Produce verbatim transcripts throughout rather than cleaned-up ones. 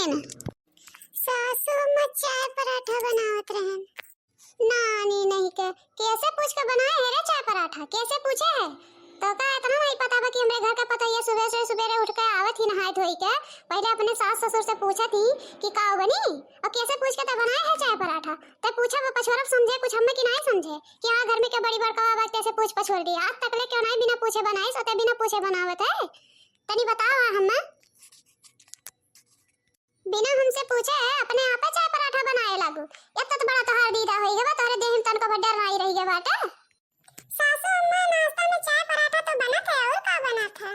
सासू अम्मा चाय पराठा बनावत रहन। नानी नहीं के, कैसे पूछ के बनाए है रे चाय पराठा? कैसे पूछे है? तो का इतना नहीं पता बा कि हमरे घर का पतोहिया सुबह से, सुबेरे उठ के आवत ही नहाए धोई के, पहले अपने सास ससुर से पूछत ही कि का बनी, और कैसे पूछ के तब बनाए है चाय पराठा? तब पूछब, पछोरब, समझे कुछ हमें कि नहीं समझे कि हाँ, घर में के बड़ी बड़का बा, कैसे पूछ पछोर दी? आज तक ले क्यों नहीं बिना पूछे बनाई, सोते बिना पूछे बनावत है? तनी बताओ हमें। बिना हमसे पूछे अपने आपे चाय पराठा बनाए लागू। एतना तो बड़ा तोहार दीदा होई गवा, तोहरे देह में तनको भर डर नाई रही गवा बाटे। सासू अम्मा, नाश्ता में चाय पराठा तो बनत है, और का बनत है?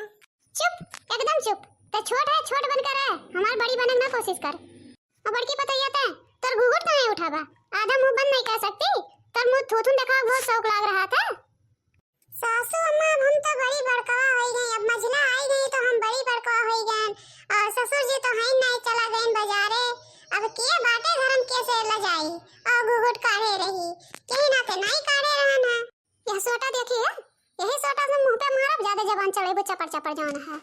चुप, एकदम चुप। ते छोट है, छोट बन कर रह, हमार बड़ी बने ना कोशिश कर। और बड़की पतोहिया ते तोर घुघुट काहे उठावा? आधा मुंह बंद नहीं कर सकती? तोर मुंह थूथुन देखा बहुत शौक लाग रहा था। सासू अम्मा, अब हम तो बड़ी बड़कवा होई गई, अब मझिला आई गई तो हम बड़ी बड़कवा होई गए। और ससुर जी तो हैं नहीं, चला गए बाजारे। अब के बाटे घर में कैसे लजाई और घुघुट काढ़े रही, के ना ते नहीं काढ़े रहन है। यह सोटा देखी है, यही सोटा से मुंह पे मारब, ज्यादा जबान चलेबू चपर चपर जौन है।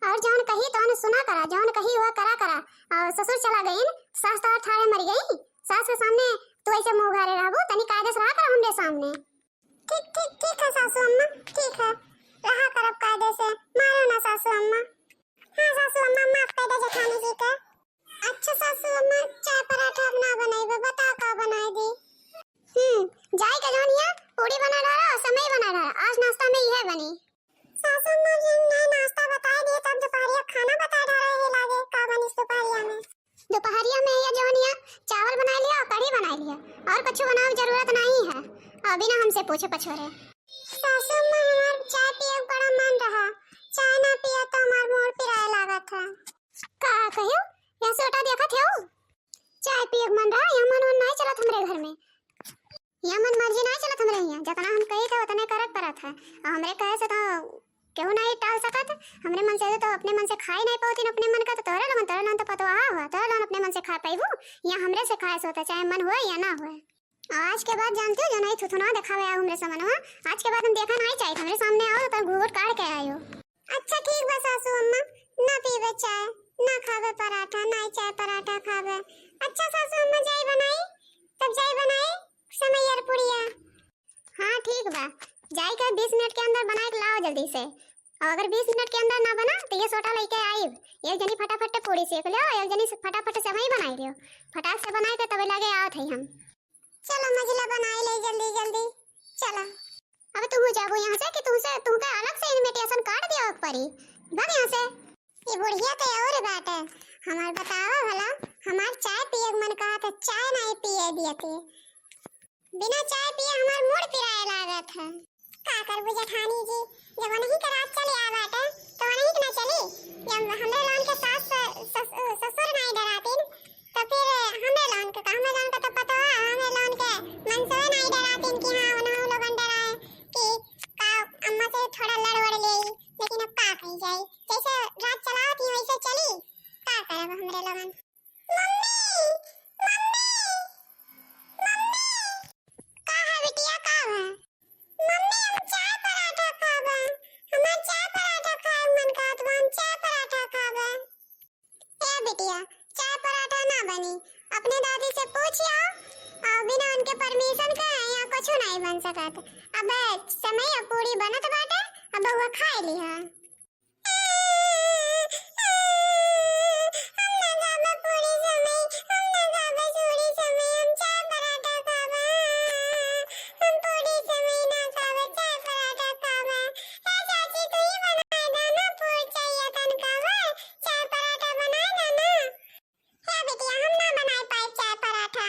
और जौन कही तौन सुना करा, जौन कही हुआ करा करा। और ससुर चला गईन, सास तो ठाड़े मर गई, सास के सामने तू ऐसे मुंह उघारे रहबू, तनी कायदे से रहा करा हमरे सामने। ठीक, ठीक, ठीक है सासू अम्मा, ठीक है, रहा करब कायदे से, मारो ना सासू अम्मा। हाँ सासू अम्मा, माफ कर दे जेठानी जी के। अच्छा सासू अम्मा, चाय पराठा अब ना बनाइबे, बताओ का बनाए दी? हम्म, जाई के जौनिया पूड़ी बना रहा, समय बना रहा, आज नाश्ता में यह बनी। सासू अम्मा जी ने नाश्ता बताए दिए, तब दोपहरिया खाना बताए रहा है, लागे का बनी दोपहरिया में। दोपहरिया में ये जौनिया चावल बनाए लिया और कढ़ी बनाए लिया, और कुछ बनावे जरूरत नहीं है, और बिना हमसे पूछे पछोरे। सासू अम्मा, हमार चाय पिए के बड़ा मन रहा, चाय ना पिए तो हमार मुंह पिराए लागत है। का कहो? यह सोटा देखत हो? चाय पिए के मन रहा, यह मन उन नहीं चलत हमरे घर में। यह मन मर्जी नहीं चलत हमरे यहाँ, जितना हम कही थे उतने करक परत है। और हमरे कहे से तो केहू नहीं टाल सकत। हमरे मन से तो अपने मन से खाई नहीं पावतीन अपने मन का, तो तोरे लोगन, तोरे लोगन तो पतवाहा हुआ, तोरे लोगन अपने मन से खा पाइबू, या हमरे से खाए से होता, चाहे मन हुए या ना हुए। आज के बाद जानते हो, जो नहीं थुथुना दिखावे आओ हमरे सामने, आज के बाद हम देखा नहीं चाहिए, हमरे सामने आओ तो घूंघट काढ़ के आयो। अच्छा ठीक बा सासू अम्मा, ना पीबे चाय, ना खाबे पराठा, ना चाय पराठा खाबे। अच्छा सासू अम्मा, जाई बनाई, तब जाई बनाई समय यार पुड़िया। हाँ ठीक बा, जाई के बीस मिनट के अंदर बनाए के लाओ जल्दी से। और अगर बीस मिनट के अंदर ना बना तो ये सोटा लेके आई, एक जनी फटाफट पूड़ी सेक लियो, एक जनी से फटाफट सेवई बनाई लियो, फटाक से बनाए के तबे लगे आओ थे हम। चलो मझिला बनाई ले जल्दी जल्दी, चलो। अब तू जाबो यहाँ से कि तुमसे, तुमका अलग से invitation card दिया पड़ी, भाग यहाँ से। ये बुढ़िया तो और बात है, हमार बतावा भला, हमार चाय पिए के मन कहा तो चाय नहीं पिए दिए थे, बिना चाय पिए हमार मूड़ पिराए लागत है। का करबू जेठानी जी, जब उन्हीं के राज चले आ बाटे, तो उन्हीं के ना चली। जब हमरे लोगन के सास, सस-, ससुर नहीं डरातीन, तो फिर हमरे लोगन के का? हमरे लोगन के तो पता है, हमरे लोगन के मनसवे नहीं डरातीन कि हाँ, उन्हों लोगन डराए कि का अम्मा से थोड़ा लड़ वड़ ले, लेकिन अब का कही जाए, जैसे राज चलावत ही वैसे चली, का करब हमरे लोगन। मम्मी, मम्मी, मम्मी। का है बिटिया, का है? मम्मी, हम चाय पराठा खाबे। हमार चाय पराठा खाए मन कहत बा, हम चाय पराठा खाबे। ए बिटिया, चाय पराठा ना बनी। अपने दादी से पूछ आओ, और बिना उनके permission के यहाँ कुछ नहीं बन सकत। अब समय पूड़ी बनत बाटे, अब वो खाए लिहा। हम ना खाबे पूरी समय, हम ना खाबे पूरी समय, हम चाय पराठा खाबे। हम पूरी समय ना खाबे, चाय पराठा खाबे। ए चाची, तू ही बनाए दे ना, पूरी चाहिए तन खाबे, चाय पराठा बनाए दे ना। हे बिटिया, हम ना बनाए पाए चाय पराठा।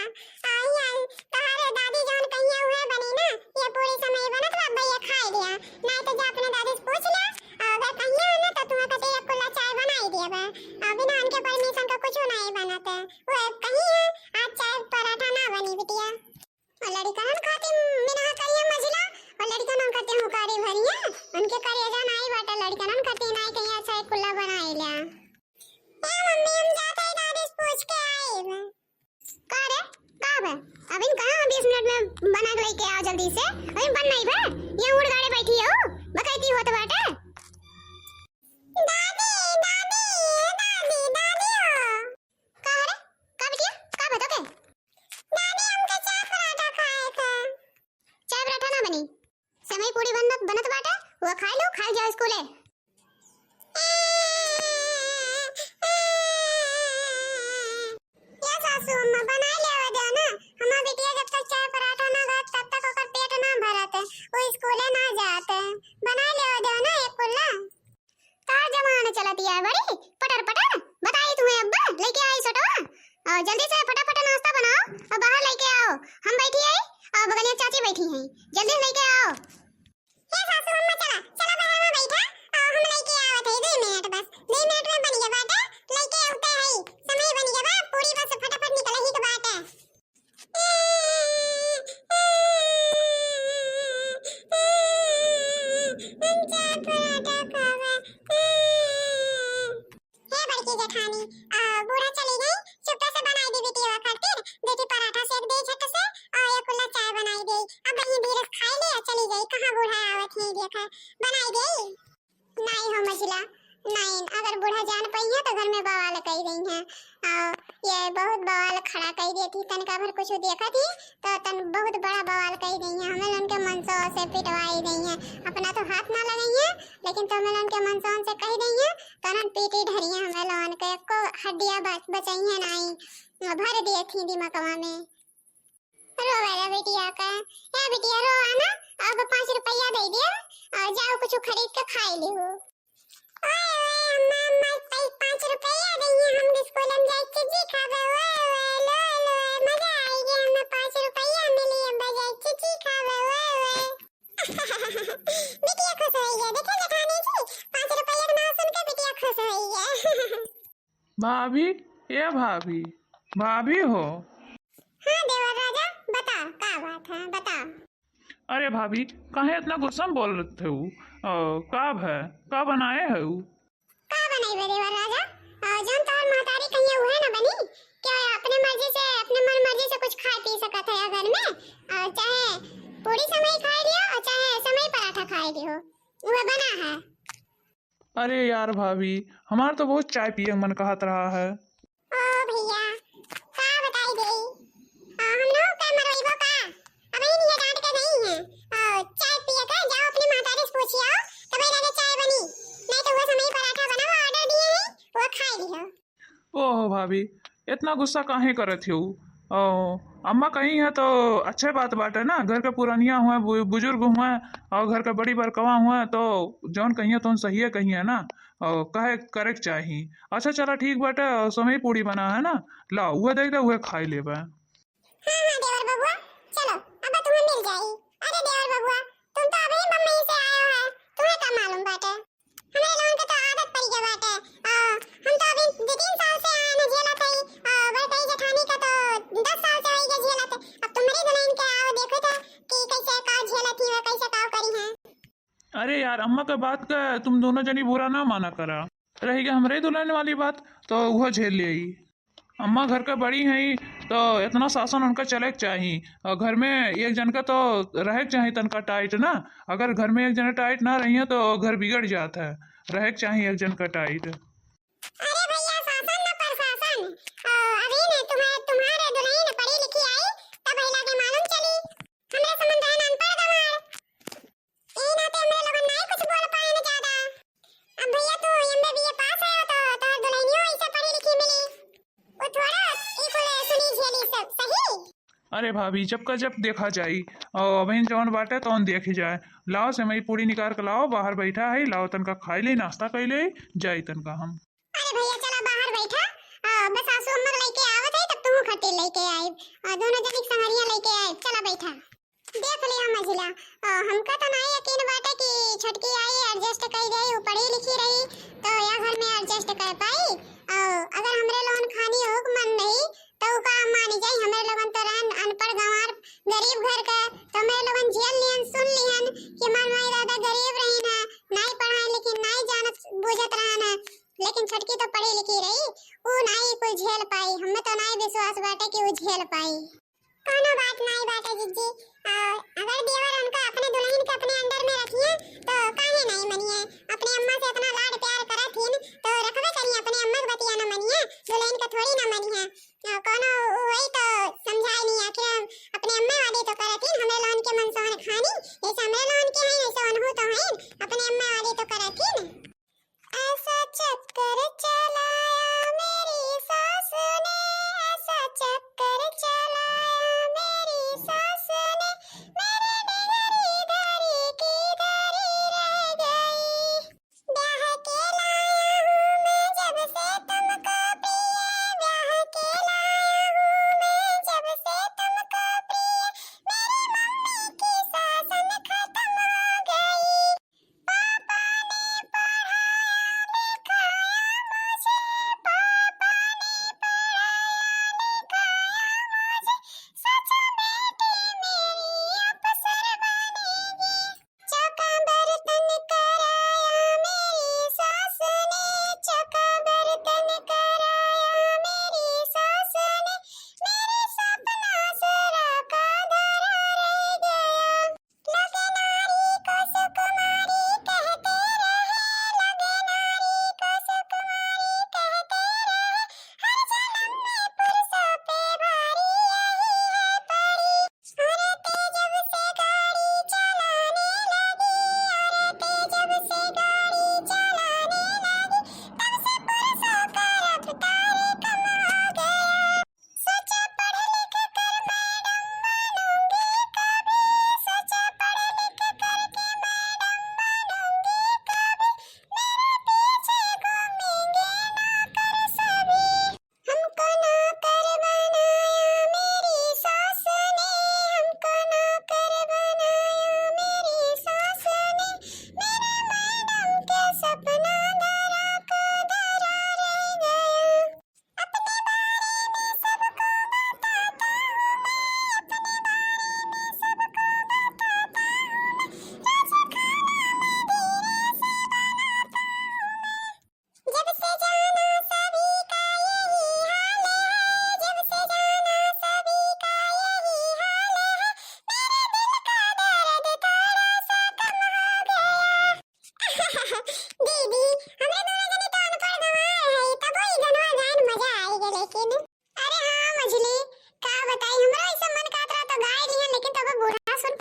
आई, आई, तोहरे दादी जौन कहिया उहे बनी ना, ये पूरी समय बनत बा, भैया खाए लिया। नहीं तो जा अपने दादी से पूछ लिया, और अगर कहिया ना तो तुम्हें कते एक कुल्ला चाय बनाई दिया बा। अभी ना उनके permission का कुछ नहीं बनत है। वो कही है, आज चाय पराठा ना बनी बिटिया। और लड़िकनन खातिर मिनहा करिया मझिला, और लड़िकनन खातिर हुकारी भरिया, उनके करेजा नाई बाटे, लड़िकनन खातिर नाई कहीं अच्छा एक कुल्ला बनाई लिया। ए मम्मी, हम जाते ही दादी से पूछ के आइब। का रे, का बे? अभी कहाँ हम बीस मिनट में बना के लेके आओ जल्दी से, अभी बन नहीं बे, ये उड़ गाड़े बैठी हो, बकैती होत बाटे। दादी, दादी, ए दादी, दादी हो। जेठानी, आ, बूढ़ा चली गई, चुप्पे से बनाई दी बिटिया खातिर दो ठी पराठा सेक दे झट से, और एक कुल्ला चाय बनाई दे। अब यही धीरे से खाई ले, चली गई। कहाँ बूढ़ा आवत है, देखा, बनाई दे। नहीं हो मझिला, नहीं, अगर बूढ़ा जान पइहैं तो घर में बवाल कई देइहैं। आ, ये बहुत बवाल खड़ा कई देती, तनिका भर कुछ देखत ही तो तन बहुत बड़ा बवाल कई देइहैं। हमें लोगन के मनसौन से पिटवाई देइहैं, अपना तो हाथ ना लगइहैं, लेकिन तो हमें लोगन के मनसौन से कही देइहैं, तो नन पीटी ढरिहैं हमें लोगन के, एको हड्डिया बच-, बचइहैं नाई, भर दिए थी दिमकवा में। रोवे रे बिटिया का, ए बिटिया रोवा ना, अब पाँच रुपया दे दिया, और जाओ कुछ खरीद के खाई लिहो। ओए, ओए, अम्मा, अम्मा, पै-, पाँच रुपया दे, हम स्कूल में जाए चिज्जी खाबे, ओए, ओए, लो, लो, मजा आएगी, हमें पाँच रुपया मिली, अब जाए चिज्जी खाबे, ओए, ओए। बिटिया खुश होइहै, देखो जेठानी जी, पाँच रुपया के नाम सुन के बिटिया खुश होइहै। भाभी, ए भाभी, भाभी हो। हाँ देवर राजा, बता, का बात है, बता। अरे भाभी, काहे इतना गुस्सा में बोलत हऊ? अ, का भै, का बनाए हऊ? का बनइबे देवर राजा? अ, जौन तोहर महतारी कहिहैं उहे न बनी। क्या अपने मर्जी से, अपने मन मर्जी से कुछ खाए पी सकत है घर में? अ, चाहे पूरी समय खाए लियो और चाहे समय पराठा खाए लियो, उहे बना है। अरे यार भाभी, हमार तो बहुत चाय पिए के मन कहत रहा है। ओ भैया, का बताई देई? आ, हम लोग का मरवाइबो का? अब ही नहीं डांट के गई है। आ, चाय पिए के जाओ अपने महतारी से पूछी आओ, तब ही लगे चाय बनी। नहीं तो वो समय पराठा बना, वो ऑर्डर दिए हैं, वो खाए लियो। ओहो भाभी, इतना गुस्सा काहे करत हो? ओ, अम्मा कही है तो अच्छे बात बाटे ना, घर के पुरनिया हुए, बु-, बुजुर्ग हुए और घर के बड़ी बड़कवा हुए तो जौन कहिए तौन सहिए कहिए ना, और कहे करे के चाही। अच्छा चला ठीक बाटे, और समय पूरी बना है ना, लाओ उहे दे दे, उहे खाई लेबे। हाँ, हाँ, देवर बबुआ, चलो, अब तुम्हें मिल जाई। अरे देवर बबुआ, तुम तो अभी बम्बई से आए हो है, तुम्हें का मालूम बाटे? हमरे लोगन के तो आदत पड़ गया बाटे। आ, हम तो अभी दो तीन साल से आए न झेलत हई। आ, बड़कई जेठानी का तो दस साल से होई गए झेलत। अब तुम्हरी दुल्हन के आओ देखो तो कि कैसे का झेलत ही है, कैसे का करी है। अरे यार, अम्मा के बात का तुम दोनों जनी बुरा ना माना करा। रही गई हमरे दुल्हन वाली बात, तो वो झेल लेई। अम्मा घर के बड़ी हैं, तो इतना शासन उनका चले के चाही। और घर में एक जन का तो रहे के चाही तनका टाइट ना। अगर घर में एक जन टाइट ना रही है, तो घर बिगड़ जात है। रहे के चाही एक जन का टाइट। अरे भैया, शासन न प्रशासन। अ, अभी न तुम्हारे, तुम्हारे दुल्हन पढ़ी लिखी आई, तब भैया के मालूम चली। हमरे संबंध है न अनपढ़ गंवार। यही नाते हमरे लोगन नाई कुछ बोल पाए न ज्यादा। अब भैया तू एमबीए पास है तो तोहर दुल्हनियो ऐसे पढ़ी लिखी मिली। वो थोड़ा ई कुल सुनी झेली सब, सही? अरे भाभी, जब का जब देखा जाई, और अबहिन जौन बाटे तौन देखी जाए। लाओ सेवई पूरी निकाल के लाओ, बाहर बैठा है, लाओ तनका खाई ले, नाश्ता कर ले, जाई तनका हम। अरे भैया चला बाहर बैठा, आ, बस सासू अम्मा लेके आवत है तब तू खट्टे लेके आई, और दोनों जनी संगरिया लेके आई, चला बैठा। देख लिया मझिला, आ, हमका तो नाई यकीन बाटे कि छोटकी आई एडजस्ट कर जाई, वो पढ़ी लिखी रही तो या घर में एडजस्ट कर पाई। आ, अगर हमरे लोगन खानी हो के मन नहीं तो का मानी जाई, हमरे लोगन तो रहन अनपढ़ गंवार गरीब घर का, तो हमरे लोगन झेल लिहन, सुन लिहन कि हमार माई दादा गरीब रही ना, नाई पढ़ाए लेकिन नाई जानत बूझत रहन, लेकिन छोटकी तो पढ़ी लिखी रही, ऊ नाई कुल झेल पाई। हमें तो नाई विश्वास बाटे कि ऊ झेल पाई। कौनो बात नाई बाटे जिज्जी। आ, अगर देवर उनका अपने दुल्हन के अपने अंडर में रखिए तो काहे नाई मनिए? अपने अम्मा से इतना लाड प्यार करत हिन तो रखबे करिए, अपने अम्मा के बतिया ना मनिए, दुल्हन का थोड़ी ना मनिए। आ, कौनो वही तो समझाए नहीं, आखिर हम अपने अम्मा वाली तो करत हिन, हमरे लोगन के मन सोहन खानी, जैसे हमरे लोगन के हैं वैसे उनहू तो हैं, अपने अम्मा वाली तो करत हिन। ऐसा चक्कर चलाया मेरी सास ने, ऐसा चक्कर चलाया मेरी सास ने, मेरी डिगरी धरी की धरी रह गई। ब्याह के लाया हूँ मैं जब से तुमको प्रिय, ब्याह के लाया हूँ मैं जब से तुमको प्रिय, मेरी मम्मी की सासन खत्म हो गई। पापा ने पढ़ाया लिखाया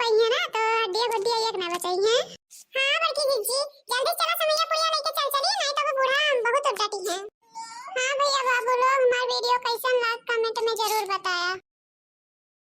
कहिए ना तो हड्डिया गुड्डिया एक ना बचाई है। हाँ बड़की जीजी, जल्दी चला, समैया पुड़िया लेके चल चली, नहीं तो वो बूढ़ा बहुत उपडटी है। हाँ भैया बाबू लोग, हमार वीडियो कैसन लाग, कमेंट में जरूर बताया।